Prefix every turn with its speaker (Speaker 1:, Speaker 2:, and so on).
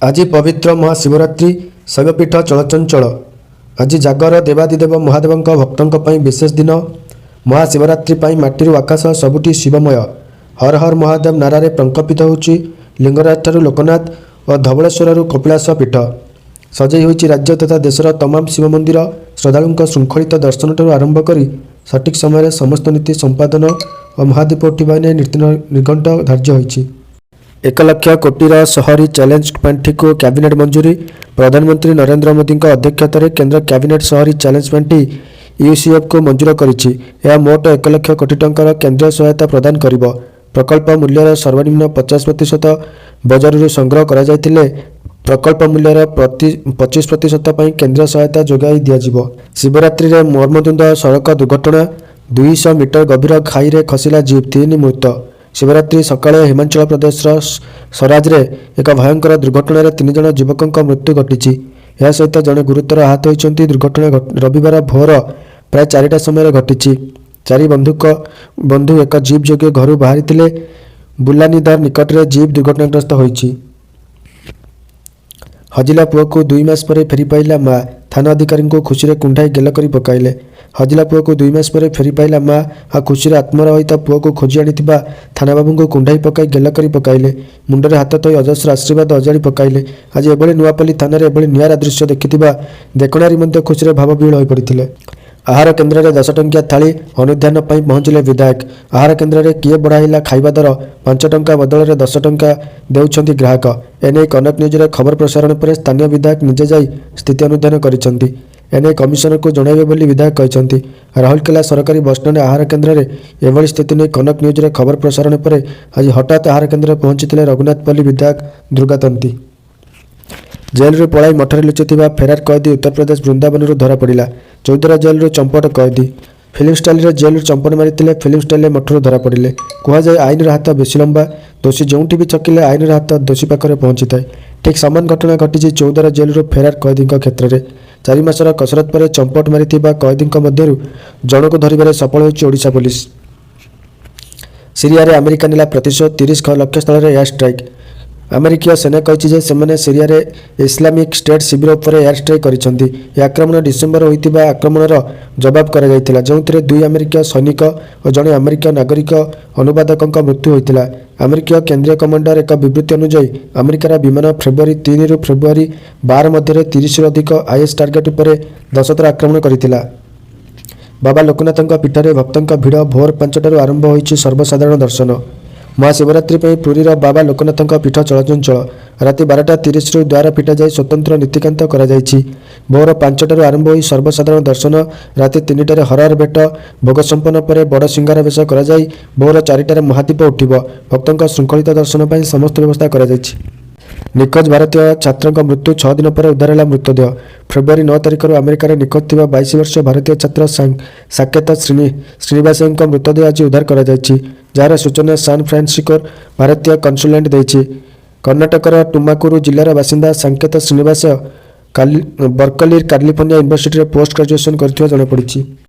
Speaker 1: ଆଜି ପବିତ୍ର ମହାଶିବରାତ୍ରି। ଶୈବପୀଠ ଚଳଚଞ୍ଚଳ। ଆଜି ଜାଗର। ଦେବାଦିଦେବ ମହାଦେବଙ୍କ ଭକ୍ତଙ୍କ ପାଇଁ ବିଶେଷ ଦିନ। ମହାଶିବରାତ୍ରି ପାଇଁ ମାଟିରୁ ଆକାଶ ସବୁଠି ଶିବମୟ। ହର ହର ମହାଦେବ ନାରାରେ ପ୍ରକମ୍ପିତ ହେଉଛି ଲିଙ୍ଗରାଜଠାରୁ ଲୋକନାଥ ଓ ଧବଳେଶ୍ୱରରୁ କପିଳାସ ପୀଠ। ସଜେଇ ହୋଇଛି ରାଜ୍ୟ ତଥା ଦେଶର ତମାମ ଶିବ ମନ୍ଦିର। ଶ୍ରଦ୍ଧାଳୁଙ୍କ ଶୃଙ୍ଖଳିତ ଦର୍ଶନଠାରୁ ଆରମ୍ଭ କରି ସଠିକ୍ ସମୟରେ ସମସ୍ତ ନୀତି ସମ୍ପାଦନ ଓ ମହାଦୀପ ଉଠିବା ନେଇ ନୀତି ନିର୍ଘଣ୍ଟ ଧାର୍ଯ୍ୟ ହୋଇଛି। 1 ଲକ୍ଷ କୋଟିର ସହରୀ ଚ୍ୟାଲେଞ୍ଜ ପାଣ୍ଠିକୁ କ୍ୟାବିନେଟ୍ ମଞ୍ଜୁରୀ। ପ୍ରଧାନମନ୍ତ୍ରୀ ନରେନ୍ଦ୍ର ମୋଦିଙ୍କ ଅଧ୍ୟକ୍ଷତାରେ କେନ୍ଦ୍ର କ୍ୟାବିନେଟ୍ ସହରୀ ଚ୍ୟାଲେଞ୍ଜ ପାଣ୍ଠି ୟୁସିଏଫ୍କୁ ମଞ୍ଜୁର କରିଛି। ଏହା ମୋଟ 1 ଲକ୍ଷ କୋଟି ଟଙ୍କାର କେନ୍ଦ୍ରୀୟ ସହାୟତା ପ୍ରଦାନ କରିବ। ପ୍ରକଳ୍ପ ମୂଲ୍ୟର ସର୍ବନିମ୍ନ 50% ବଜାରରୁ ସଂଗ୍ରହ କରାଯାଇଥିଲେ ପ୍ରକଳ୍ପ ମୂଲ୍ୟର 25% ପାଇଁ କେନ୍ଦ୍ରୀୟ ସହାୟତା ଯୋଗାଇ ଦିଆଯିବ। ଶିବରାତ୍ରିରେ ମର୍ମନ୍ତୁଦ ସଡ଼କ ଦୁର୍ଘଟଣା। 200 ମିଟର ଗଭୀର ଖାଇରେ ଖସିଲା ଜିପ୍, ତିନି ମୃତ। ଶିବରାତ୍ରି ସକାଳେ ହିମାଚଳ ପ୍ରଦେଶର ସରାଜରେ ଏକ ଭୟଙ୍କର ଦୁର୍ଘଟଣାରେ ତିନି ଜଣ ଯୁବକଙ୍କ ମୃତ୍ୟୁ ଘଟିଛି। ଏହା ସହିତ ଜଣେ ଗୁରୁତର ଆହତ ହୋଇଛନ୍ତି। ଦୁର୍ଘଟଣା ରବିବାର ଭୋର ପ୍ରାୟ 4ଟା ସମୟରେ ଘଟିଛି। ଚାରି ବନ୍ଧୁ ଏକ ଜିପ୍ ଯୋଗେ ଘରୁ ବାହାରିଥିଲେ। ବୁଲାନିଧର ନିକଟରେ ଜିପ୍ ଦୁର୍ଘଟଣାଗ୍ରସ୍ତ ହୋଇଛି। ହଜିଲା ପୁଅକୁ 2 ମାସ ପରେ ଫେରି ପାଇଲା ମା, ଥାନା ଅଧିକାରୀଙ୍କୁ ଖୁସିରେ କୁଣ୍ଢାଇ ଗେଲ କରି ପକାଇଲେ। ହଜିଲା ପୁଅକୁ 2 ମାସ ପରେ ଫେରି ପାଇଲା ମା, ଆଉ ଖୁସିରେ ଆତ୍ମହରା ହୋଇ ତା ପୁଅକୁ ଖୋଜି ଆଣିଥିବା ଥାନାବାବୁଙ୍କୁ କୁଣ୍ଢାଇ ପକାଇ ଗେଲ କରି ପକାଇଲେ। ମୁଣ୍ଡରେ ହାତ ଥୋଇ ଅଜସ୍ର ଆଶୀର୍ବାଦ ଅଜାଡ଼ି ପକାଇଲେ। ଆଜି ଏଭଳି ନୂଆପଲ୍ଲୀ ଥାନାରେ ଏଭଳି ନିଆରା ଦୃଶ୍ୟ ଦେଖିଥିବା ଦେଖଣାହାରୀ ମଧ୍ୟ ଖୁସିରେ ଭାବବିହ୍ୱଳ ହୋଇପଡ଼ିଥିଲେ। ଆହାର କେନ୍ଦ୍ରରେ 10 ଟଙ୍କିଆ ଥାଳି, ଅନୁଧ୍ୟାନ ପାଇଁ ପହଞ୍ଚିଲେ ବିଧାୟକ। ଆହାର କେନ୍ଦ୍ରରେ କିଏ ବଢ଼ାଇଲା ଖାଇବା ଦର? 5 ଟଙ୍କା ବଦଳରେ 10 ଟଙ୍କା ଦେଉଛନ୍ତି ଗ୍ରାହକ। ଏନେଇ କନକ ନ୍ୟୁଜରେ ଖବର ପ୍ରସାରଣ ପରେ ସ୍ଥାନୀୟ ବିଧାୟକ ନିଜେ ଯାଇ ସ୍ଥିତି ଅନୁଧ୍ୟାନ କରିଛନ୍ତି। ଏନେଇ କମିଶନରଙ୍କୁ ଜଣାଇବେ ବୋଲି ବିଧାୟକ କହିଛନ୍ତି। ରାଉରକେଲା ସରକାରୀ ବସଷ୍ଟାଣ୍ଡ ଆହାର କେନ୍ଦ୍ରରେ ଏଭଳି ସ୍ଥିତି ନେଇ କନକ ନ୍ୟୁଜରେ ଖବର ପ୍ରସାରଣ ପରେ ଆଜି ହଠାତ୍ ଆହାର କେନ୍ଦ୍ରରେ ପହଞ୍ଚିଥିଲେ ରଘୁନାଥପଲ୍ଲୀ ବିଧାୟକ ଦୁର୍ଗା ତନ୍ତୀ। ଜେଲରୁ ପଳାଇ ମଠରେ ଲୁଚିଥିବା ଫେରାର କଏଦୀ ଉତ୍ତରପ୍ରଦେଶ ବୃନ୍ଦାବନରୁ ଧରାପଡ଼ିଲା। ଚୌଦ୍ୱାର ଜେଲରୁ ଚମ୍ପଟ କଏଦୀ। ଫିଲ୍ମ ଷ୍ଟାଇଲରେ ଜେଲରୁ ଚମ୍ପଟ ମାରିଥିଲେ, ଫିଲ୍ମ ଷ୍ଟାଇଲରେ ମଠରୁ ଧରାପଡ଼ିଲେ। କୁହାଯାଏ, ଆଇନର ହାତ ବେଶୀ ଲମ୍ବା। ଦୋଷୀ ଯେଉଁଠି ବି ଛକିଲେ ଆଇନର ହାତ ଦୋଷୀ ପାଖରେ ପହଞ୍ଚିଥାଏ। ଠିକ୍ ସମାନ ଘଟଣା ଘଟିଛି ଚୌଦ୍ୱାର ଜେଲରୁ ଫେରାର କଏଦୀଙ୍କ କ୍ଷେତ୍ରରେ। 4 ମାସର କସରତ ପରେ ଚମ୍ପଟ ମାରିଥିବା କଏଦୀଙ୍କ ମଧ୍ୟରୁ ଜଣକୁ ଧରିବାରେ ସଫଳ ହୋଇଛି ଓଡ଼ିଶା ପୋଲିସ। ସିରିଆରେ ଆମେରିକା ନେଲା ପ୍ରତିଶୋଧ, 30 ଲକ୍ଷ୍ୟସ୍ଥଳରେ ଏୟାର ଷ୍ଟ୍ରାଇକ୍। ଆମେରିକୀୟ ସେନା କହିଛି ଯେ ସେମାନେ ସିରିଆରେ ଇସଲାମିକ୍ ଷ୍ଟେଟ୍ ଶିବିର ଉପରେ ଏୟାର ଷ୍ଟ୍ରାଇକ୍ କରିଛନ୍ତି। ଏହି ଆକ୍ରମଣ ଡିସେମ୍ବର ହୋଇଥିବା ଆକ୍ରମଣର ଜବାବ କରାଯାଇଥିଲା, ଯେଉଁଥିରେ ଦୁଇ ଆମେରିକୀୟ ସୈନିକ ଓ ଜଣେ ଆମେରିକୀୟ ନାଗରିକ ଅନୁବାଦକଙ୍କ ମୃତ୍ୟୁ ହୋଇଥିଲା। ଆମେରିକୀୟ କେନ୍ଦ୍ରୀୟ କମାଣ୍ଡର ଏକ ବିବୃତ୍ତି ଅନୁଯାୟୀ, ଆମେରିକାର ବିମାନ ଫେବୃଆରୀ 3ରୁ ଫେବୃଆରୀ 12 ମଧ୍ୟରେ 30ରୁ ଅଧିକ is target ଉପରେ 10 ଥର ଆକ୍ରମଣ କରିଥିଲା। ବାବା ଲୋକନାଥଙ୍କ ପୀଠରେ ଭକ୍ତଙ୍କ ଭିଡ଼। ଭୋର 5ଟାରୁ ଆରମ୍ଭ ହୋଇଛି ସର୍ବସାଧାରଣ ଦର୍ଶନ। ମହାଶିବରାତ୍ରି ପାଇଁ ପୁରୀର ବାବା ଲୋକନାଥଙ୍କ ପୀଠ ଚଳଚଞ୍ଚଳ। ରାତି 12ଟା 30ରୁ ଦ୍ୱାର ଫିଟାଯାଇ ସ୍ୱତନ୍ତ୍ର ନୀତିକାନ୍ତ କରାଯାଇଛି। ଭୋର 5ଟାରୁ ଆରମ୍ଭ ହୋଇ ସର୍ବସାଧାରଣ ଦର୍ଶନ। ରାତି 3ଟାରେ ହର ହର ଭେଟ ଭୋଗ ସମ୍ପନ୍ନ ପରେ ବଡ଼ ସିଙ୍ଗାର ବେଶ କରାଯାଇ ଭୋର 4ଟାରେ ମହାଦୀପ ଉଠିବ। ଭକ୍ତଙ୍କ ଶୃଙ୍ଖଳିତ ଦର୍ଶନ ପାଇଁ ସମସ୍ତ ବ୍ୟବସ୍ଥା କରାଯାଇଛି। ନିଖୋଜ ଭାରତୀୟ ଛାତ୍ରଙ୍କ ମୃତ୍ୟୁ, 6 ଦିନ ପରେ ଉଦ୍ଧାର ହେଲା ମୃତଦେହ। ଫେବୃଆରୀ 9 ତାରିଖରୁ ଆମେରିକାରେ ନିଖୋଜ ଥିବା 22 ବର୍ଷୀୟ ଭାରତୀୟ ଛାତ୍ର ସାକେତ ଶ୍ରୀନିବାସଙ୍କ ମୃତଦେହ ଆଜି ଉଦ୍ଧାର କରାଯାଇଛି, ଯାହାର ସୂଚନା ସାନ୍ ଫ୍ରାନ୍ସିସ୍କୋର ଭାରତୀୟ କନସୁଲେଟ୍ ଦେଇଛି। କର୍ଣ୍ଣାଟକର ଟୁମାକୁରୁ ଜିଲ୍ଲାର ବାସିନ୍ଦା ସାକେତ ଶ୍ରୀନିବାସ ବର୍କଲିର କାଲିଫର୍ଣ୍ଣିଆ ୟୁନିଭର୍ସିଟିରେ ପୋଷ୍ଟ ଗ୍ରାଜୁଏସନ୍ କରିଥିବା ଜଣାପଡ଼ିଛି।